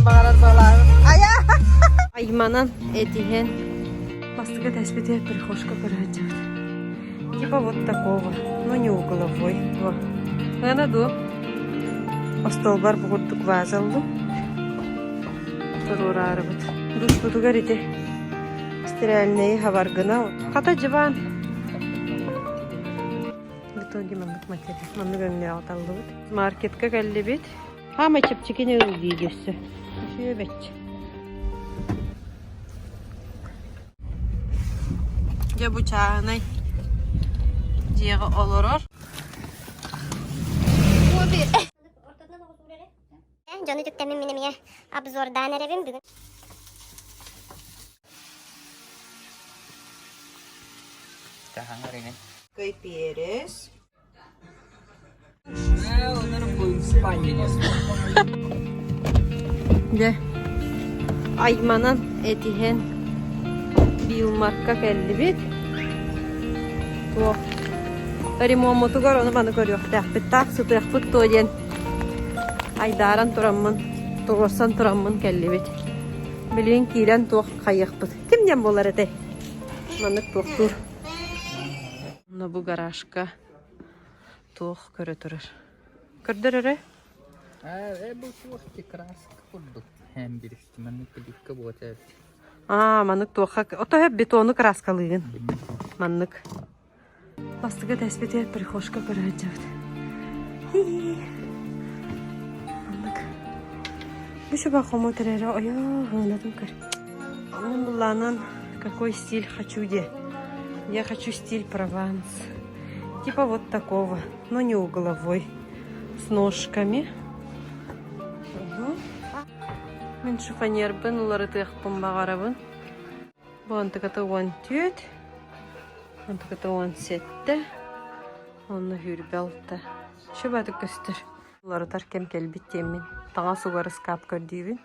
Көрүөн баҕарар буолаабыт. Айа! Айманан этиһэн бастакы тэспитигэр прихожка көрөөччүбүт. Типа вот такого, но не угловой. Во. Ана дуо? Остуолбар бу курдук ваза ыллым. Туруораарыбыт. Дуспутугар ити стерильнэйи хабаргына. Хата дьыбаан. В итоге маннык материал. Маннык өҥнөөх таллыбыт. Маркетка кэллибит. Хаамай чэпчэкини ыл дии өссө. Үчүгэй бэччэ. Дьэ бу чааһынай дьиэҕэ олорор. Дьону түктэммин мин эмиэ обзордаан эрэбин бүгүн. Кой перец. Дьэ, айманан этиһэн Билмарка кэллибит. Туох ремоммутугар ону-маны көрүөхтээхпит, таах сытыахпыт дуо диэн айдааран тураммын, туруорсан тураммын кэллибит. Билигин киирэн туох хайыахпыт. Ким диэн буолар этэй? Маннык туохтуур. Онно бу гаражка туох көрө турар? Көрдөр эрэ? Ээ, бу туох краска курдук. Һэм биристи маннык плитка буота. Аа, маннык туохха ото бетону краскалыыгын. Маннык. Бастакы тэспитигэр прихожка көрө сылдьабыт. Маннык. Бу шуба хомут эрэ ойоо хыынатын көр. Онон буллаанан какой стиль хочу де. Я хочу стиль Прованс. Типа вот такого, но не угловой. С ножками. Угу. Мин шифонербын уларытыахпын баҕарабын. Бу антыката 14, антыката 17, онно сүүрбэ алта. Шөбөтүк көстөр. Уларытар кэм кэлбит диэммин. Таҥас угар ыскаап көрдүүбүн.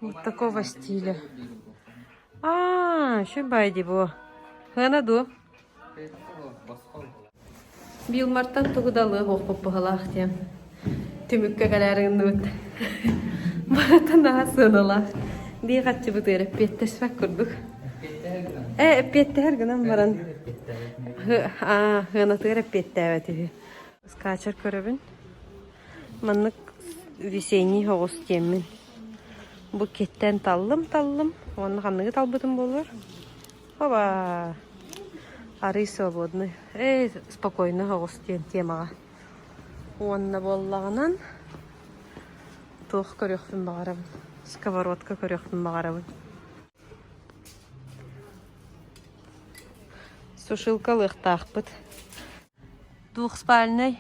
Вот такого стиля. Аа, шөбай дии бу. Хана дуо? Билмартан тугу да ылыах уохпут быһалаах диэн түмүккэ кэлээри гынныбыт. Барыта наһаа сыаналаах. Биир хаччыбытыгар эппиэттэспэт курдук. Э, эппиэттэһэр гынан баран сыанатыгар эппиэттээбэт үһү. Скачер көрөбүн. Маннык весенний соҕус диэммин. Бу киттэн таллым-таллым. Уонна ханныгы талбытым буолуор? Оба! Арый свободный. Эй, спокойно соҕус диэн темаҕа. Уонна буоллаҕынан туох көрүөхпүн баҕарабын. Сковородка көрүөхпүн баҕарабын. Сушилка ылыахтаахпыт. Двухспальнай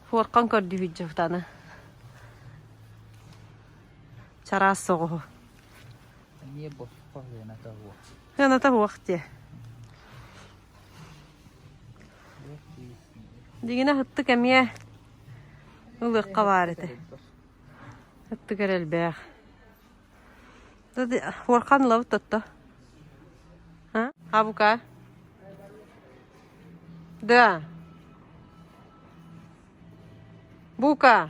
форкан көрдүүбүт дьахтаны. Чараас соҕуһу. Эмиэ босхо сыаната суох. Сыаната суох диэ. Дигинэ һыттык эмиэ ылыахха баар этэ. Һыттык эрэ элбэх. Хуорхан ылабыт тотто. А бука? Да. Бука.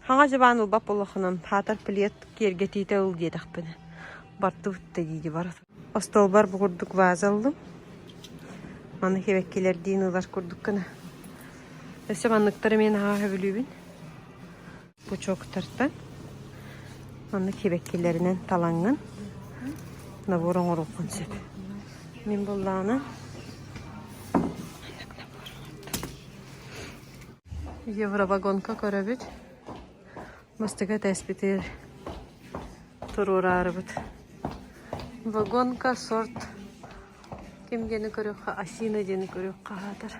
Хаҥа дьыбаан ылбат буоллаххынан, хаатар плед киэргэтиитэ ыл диэтэхпинэ, бардыбыт да дии бар. Остуолбар бу курдук ваза ыллым. Маны сибэккилэрдиин ылар курдук гына. Өссө манныктары мин наһаа сөбүлүүбүн. Пучоктартан маннык сибэккилэринэн талаҥҥын набор оҥоруоххун сөп. Мин буллаҕына Евровагонка көрөбүт. Бастакы этээспитигэр туруораарыбыт. Вагонка сорт ким диэни көрүөххэ, Асина диэни көрүөххэ аһаатар.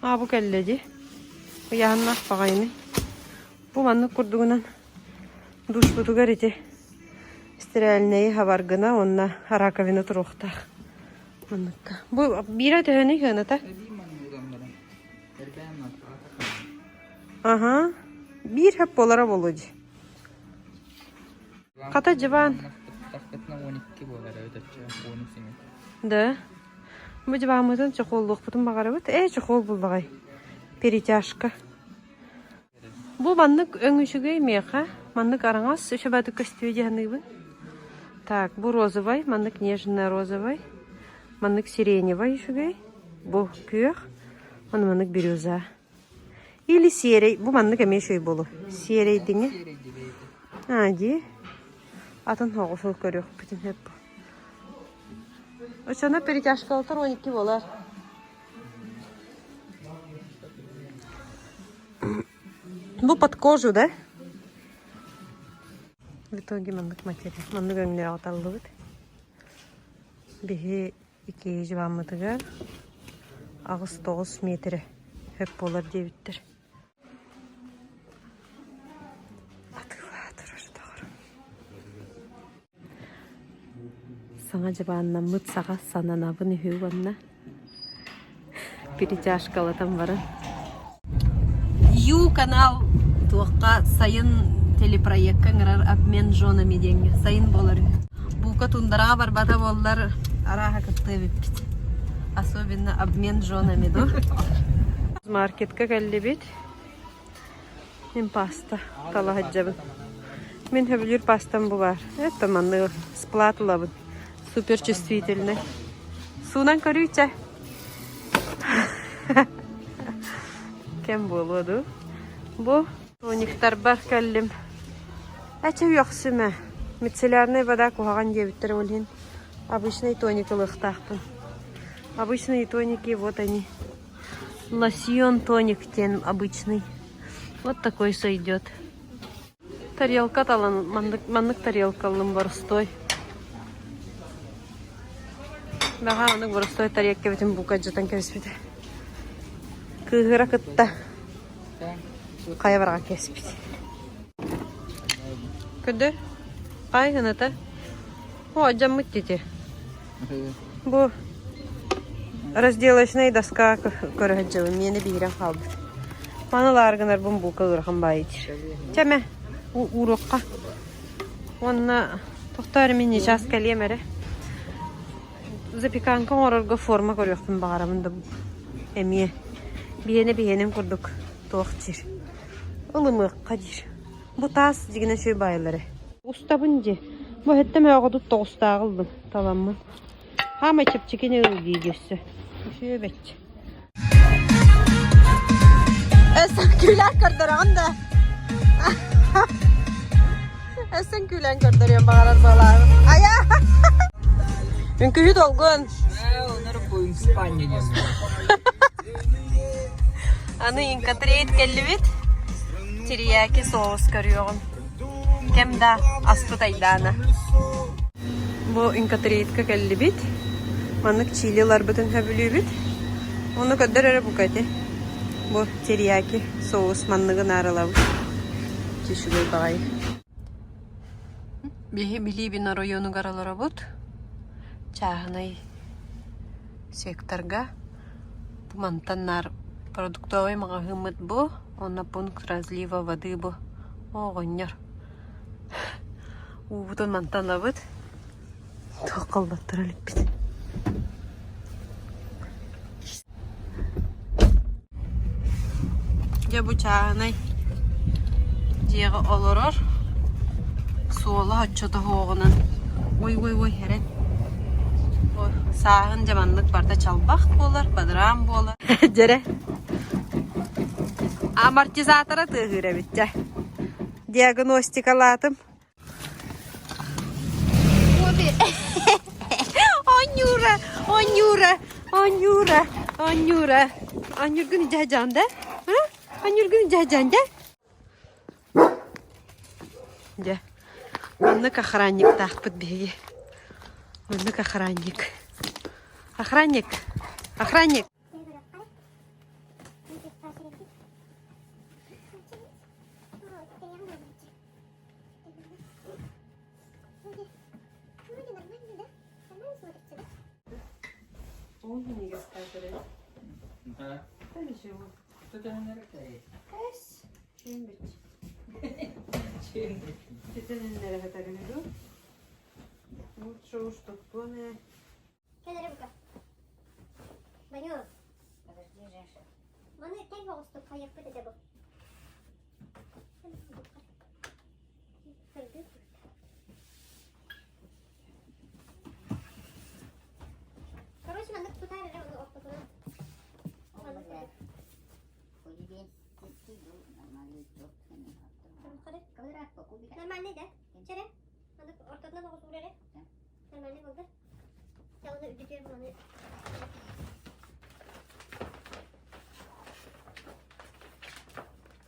Аа бу кэллэ дии. Ыйааһыннаах баҕайыный. Бу маннык курдугунан душпутугар ити стерильнэйи хабаргына уонна раковина туруохтаах. Манныкка. Бу биирэ төһөнүй сыаната? Аха. Биир хөп буолара буолуо дии. Хата дьыбаан. Да. Бу дьыбааммытын чохуоллуохпутун баҕарабыт. Ээ, чохуол буллаҕай. Перетяжка. Бу маннык өҥ үчүгэй миэхэ. Маннык араҥас үчүгэйдик көстүө дии саныыбын. Так, бу розовай, маннык нежно-розовай, маннык сиреневай үчүгэй, бу күөх, уонна маннык бирюза. Или серый, бу маннык эмиэ үчүгэй буолуо. Сиэрэйдиҥи. Аа, дии. Атын соҕус көрүөхпүтүн сөп. Оччоно перетяжкалатар 12 буолар. Бу под кожу, да? В итоге маннык материал. Маннык өҥнөөх таллыбыт. Биһи икки дьыбааммытыгар 8-9 метрэ хөп буолар диэбиттэр. Атыылаһа турар доҕорум. Саҥа дьыбааннаммыт саҕа сананабын үһү уонна перетяжкалатан баран. Ю канал туохха сайын телепроекка ыҥырар обмен женами диэҥҥэ сайын буолар үһү. Бука тундараҕа барбата буоллар арааһа кыттыа эбиппит. Особенно обмен женами дуо? Маркетка кэллибит. Мин паста тала сылдьабын. Мин сөбүлүүр пастам бу баар. Это манныгы сплат ылабын. Супер чувствительный. Суунан көрүүчэ. Кэм буолуо дуу. Бу тониктарбар кэллим. Эчэ үөхсүмэ. Мицеллярная вода куһаҕан диэбиттэр ол иһин обычный тоник ылыахтаахпын. Обычные тоники вот они. Лосьон тоник диэн обычный. Вот такой сойдет. Тарелка талан маннык, маннык тарелка ыллым боростой. Баҕа маннык боростой тарелка бүтүн бука дьатан кэбиспитэ. Кыыһыра кытта хайа бараҕа кэспит. Көрдөр? Хай гыната? О, дьаммыт дити. Бу разделочнай доска көрө сылдьабын, миэнэ биирэн хаалбыт. Маны ылаары гынарбын булка ыарахан баайы диир. Чэ ууруохха. Уонна тохтоо эрэ мин сейчас кэлиэм эрэ. Запеканка оҥорорго форма көрүөхпүн баҕарабын да эмиэ биһиэнэ биһиэнин курдук туох диир. Ылымыахха диир. Бу таас дьигинэ үчүгэй баайылар ээ. Устабын дии. Бу эһэттэн мөөҕөтүт тоҕустааҕы ыллым, таламмын. Хаамай чэпчэкини ыл дии өссө. Үчүгэй бэччэ. Эсэн күлэн көрдөрөҕүн да. Эсэн күлэн көрдөрүөн баҕарар буолааҕын. Айа! Үҥкүүһүт олгун. Аны инкотрейд кэллибит. Терияки соус көрүөҕүм. Кэм да аспыт айдаана. Бу инкотрейдка кэллибит. Маннык чили ыларбытын сөбүлүүбүт. Ону көрдөр эрэ бука ити. Бу терияки соус манныгын аарылабыт. Үчүгэй баҕайы. Биһи Билибин оройуонугар олоробут. Чааһынай секторга. Бу мантан наар продуктовай маҕаһыыммыт бу уонна пункт разлива воды бу оҕонньор уубутун мантан ылабыт туох холботторо иликпит Дьэ бу чааһынай дьиэҕэ олорор суола оччото суоҕунан ой ой ой эрэн сааһын дьэ маннык барыта чалбах буолар, бадараан буолар. Дьэрэ амортизатора тыаһыыр эбит дьэ. Диагностикалаатым. Онньуура, онньуура, онньуура, онньуура. Онньуургун дьаһдьаан да? Онньуургун дьаһдьаан да? Дьэ, маннык охранниктаахпыт биһиги. Маннык охранник. Охранник! Охранник! Баню, Подожди, Жеша. маны тэҥ оҕустук хайыахпыт этэ бу. Короче, маннык тутаар эрэ ону ортотунан. Маннык Нормальный, да? Чэрэ? Маннык ортотунан оҕус уур эрэ. Нормальный болды. Чэ, оны үрдүтүөр маны.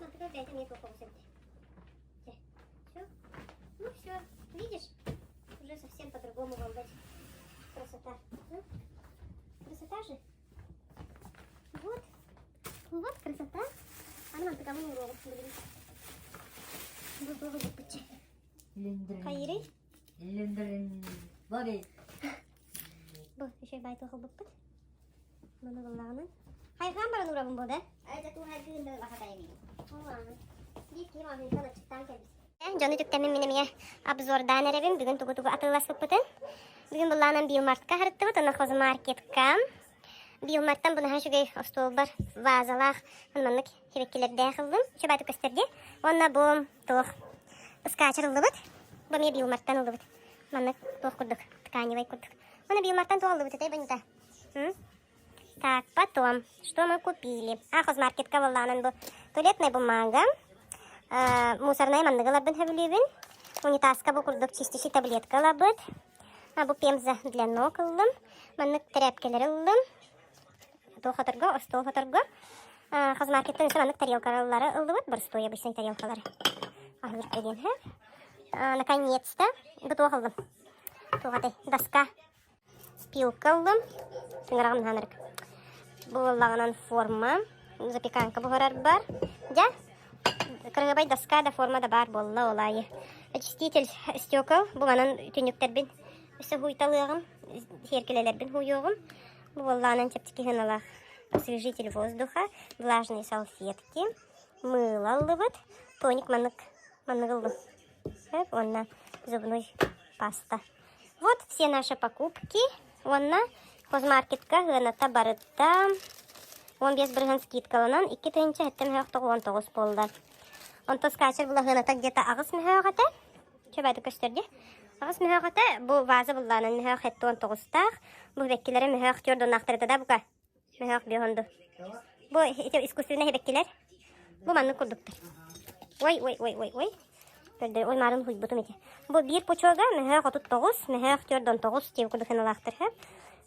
Мантыка бэйэтэ эмиэ туох оҕус эбит. Чэ, все. Ну все, видишь? Уже совсем по-другому волдать. Красота. Ну, красота же. Вот. Вот красота. Аны мантыкамын уруогу билигин. Бу туох ыйыппытчы. Хайырый? Бу үчүгэй баай туох ылбыппыт. Маны буллаҕынан. Хайҕаан баран уурабын буо да? Дьону түктэммин мин эмиэ обзордаан эрэбин. Бүгүн тугу-тугу атыыласпыппытын. Бүгүн буллаанан Билмартка харыттыбыт, онно хозмаркетка. Билмарттан бу наһаа үчүгэй остуолбар вазалаах, маннык сибэккилэрдээх ыллым. Үчүгэй көстөрдө. Уонна бу туох ыскаачар ыллыбыт. Бу эмиэ Билмарттан ыллыбыт. Маннык туох курдук, тканевай курдук. Уонна Билмарттан туох ыллыбыт этэй, Банюта? Так, потом, что мы купили? А, хозмаркетка буоллаҕынан бу туалетная бумага, мусорная манныгы ыларбын сөбүлүүбүн. Унитазка бу курдук чистящий таблетка ылабыт. А, бу пемза для ног ыллым. Маннык тряпкэлэри ыллым. Туох хоторго, остуол хоторго. Хозмаркеттан өссө маннык тарелкалары ыллыбыт, боростуой обычный тарелкалары. Аһыыр диэн Наконец-то бу туох ыллым? Туох этэй? Доска. Спилка ыллым. Тыҥыраҕым наһаа Буоллаҕынан форма, запеканка буһарар бар. Дьэ, кырыгабай доска да форма да баар буолла ол аайы. Очиститель стекол бу манан түннүктэрбин өссө хуйталыаҕым, сиэркилэлэрбин хууйуоҕум. Бу буоллаҕынан чэпчэки сыаналаах освежитель воздуха, влажные салфетки, мыло ыллыбыт, тоник маннык маннык ыллым. Сөп, уонна зубной паста. Вот все наши покупки. Уонна хозмаркетка сыаната барыта 15 бырыһан скидкаланан 2799 буолла. Онто скачер була сыаната где-то аҕыс мөһөөх этэ. Чөбөтө көстөрдө. Аҕыс мөһөөх этэ. Бу ваза буллаанан мөһөөх 79-таах. Бу бэккилэрэ мөһөөх төрдоннаахтар этэ да бука. Мөһөөх биохонду. Бу ити искусственный эбэккилэр. Бу маннык курдуктар. Ой, ой, ой, ой, ой. Көрдөр, ой, марын хуйбутум ити. Бу биир пучога мөһөөх 39, мөһөөх 49 диэн курдук сыаналаахтар.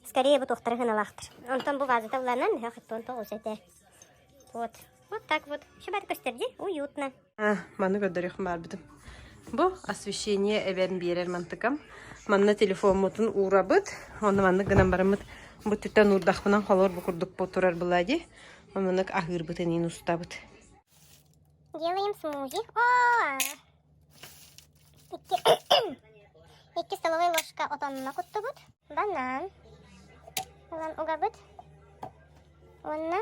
Скорее бу туохтара сыаналаахтар. Онтон бу вазата буланан мөһөөх 79 этэ. Вот. Вот так вот. Шабат көстөр дии, уютно. Маны көрдөрүөхпүн баарбытым. Бу освещение эбэн биэрэр мантыкам. Манна телефоммутун уурабыт. Онно маннык гынан бараммыт бу түттэн уурдахпынан холор бу курдук бу турар былаа дии. Оннук аһыырбытын иин устабыт. Делаем смузи. О! Икки столовая ложка отонно куттубут. Банан. Ылан угабыт. Уонна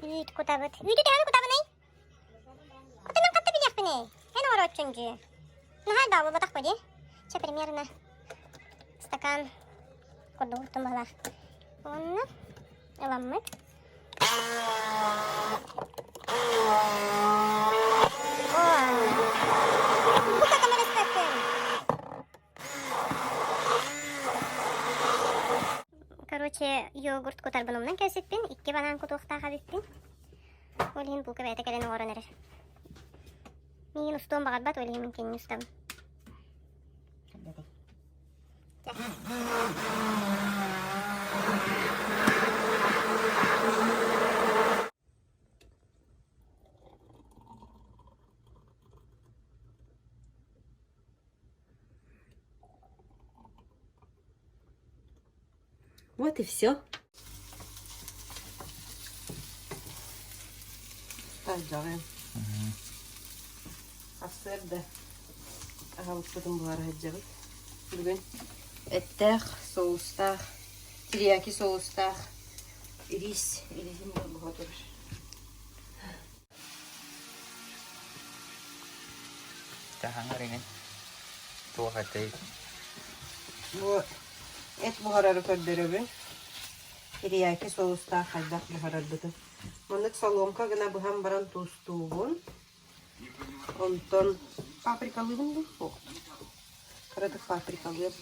үүт кутабыт. Үүтү төһөнү кутабыный? Отонун хатта билиэхпиний? Эн оҥорооччуҥ дии. Наһаа элбэх буолбатах дии. Чэ, примерно стакан курдук уктум быһыылаах. Уонна ыламмыт. О, Короче, йогурт кутарбын умнан кэлсиппин, икки банан кутуохтаах эбиппин. Ол иһин булка бэйэтэ кэлэн оҥорон эрэр. Миигин устуон баҕарбат, ол иһин мин кинини устабын. Вот и все. Таһдьаҕын. Сарсыарда аҕалбыппытын буһара сылдьабыт. Бүгүн эттээх, соустаах, терияки соустаах ириис, ирииһин буһа турар. Таһаҥар иҥин туох этэй? Бу эт буһарары көрдөрөбүн. Терияки соустаах хайдах буһарарбытын. Маннык солуомка гына быһан баран туустуубун. Онтон паприкалыыбын дуу? Суох. Кыратык паприкалыам.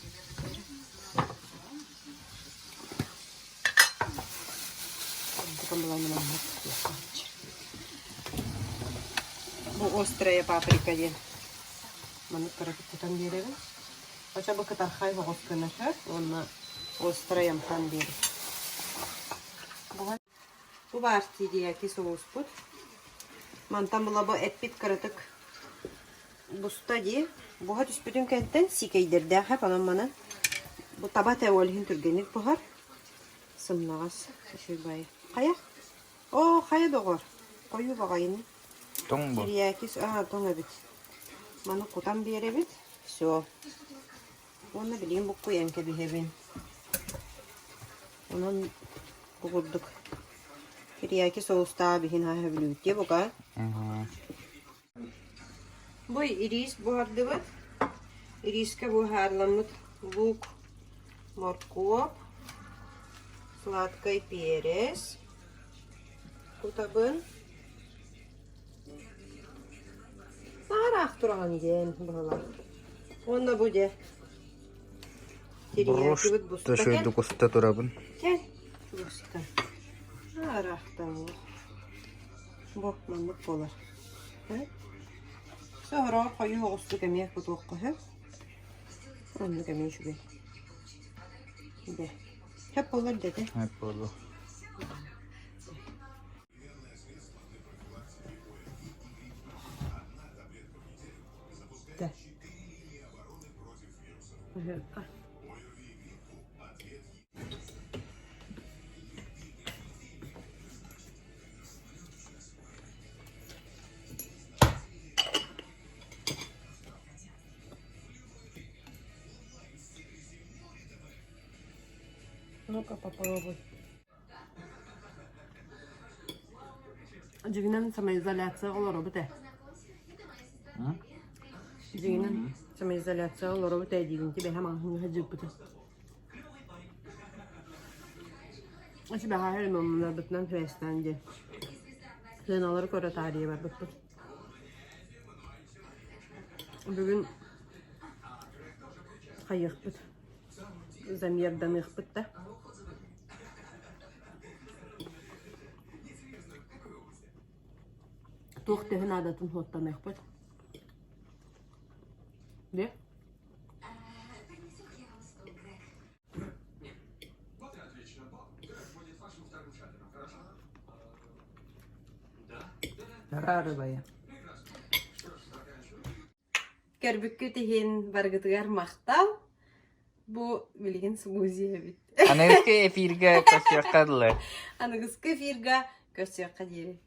Бу острая паприка диэн. Маннык кыратык кутан биэрэбин. Очо бу кытархай соҕус гына сөп уонна острай амтан биэрэр. Бу баар терияки соуспут. Мантан була бу эппит кыратык буста дии. Буһа түспүтүн кэнтэн сиикэйдэрдээх эп онон манан бу таба этэ ол иһин түргэнник буһар. Сымнаҕас үчүгэй. Хайа? Оо, хайа доҕор? Хойуу баҕайыны. Тоҥ бу. Терияки аа тоҥ эбит. Маны кутан биэрэбит. Все. Уонна билигин буккуйан кэбиһэбин. Онон бу курдук терияки соустаах биһин аһа бүлүүтүө бука. Бу ириис буһардыбыт. Ириискэ буһаарламмыт лук, моркуоп, сладкай перец кутабын. Саараах тураҕын диэн быһалаах. Уонна бу дьэ терияки буста кэл. Уста турабын. Кэл. Буста. Саараахтан Бу маннык буолар. Соһороо хойуу оҕустук эмиэ кутуохха сөп. Оннук эмиэ үчүгэй. Дэ. Сөп буолар дэтэ. Сөп буолуо. Да. Ну-ка попробуй. Дьиҥинэн самоизоляция олоробут ээ. Дьиҥинэн самоизоляция олоробут ээ диигин бэһэ маҥаһыҥҥа сылдьыппытым. Бэҕэһээ ремоннарбытынан сибээстээн диэн сыаналары көрө таарыйа барбыппыт. Бүгүн хайыахпыт, замерданыахпыт да. Туох төһө наадатын суоттаныахпыт. Дьэ. Араарыбайа. Көрбүккүт иһин барыгытыгар махтал. Бу билигин смузи эбит. Аныгыскы эфиргэ көрсүөххэ дылы. Аныгыскы эфирга көрсүөххэ диэри.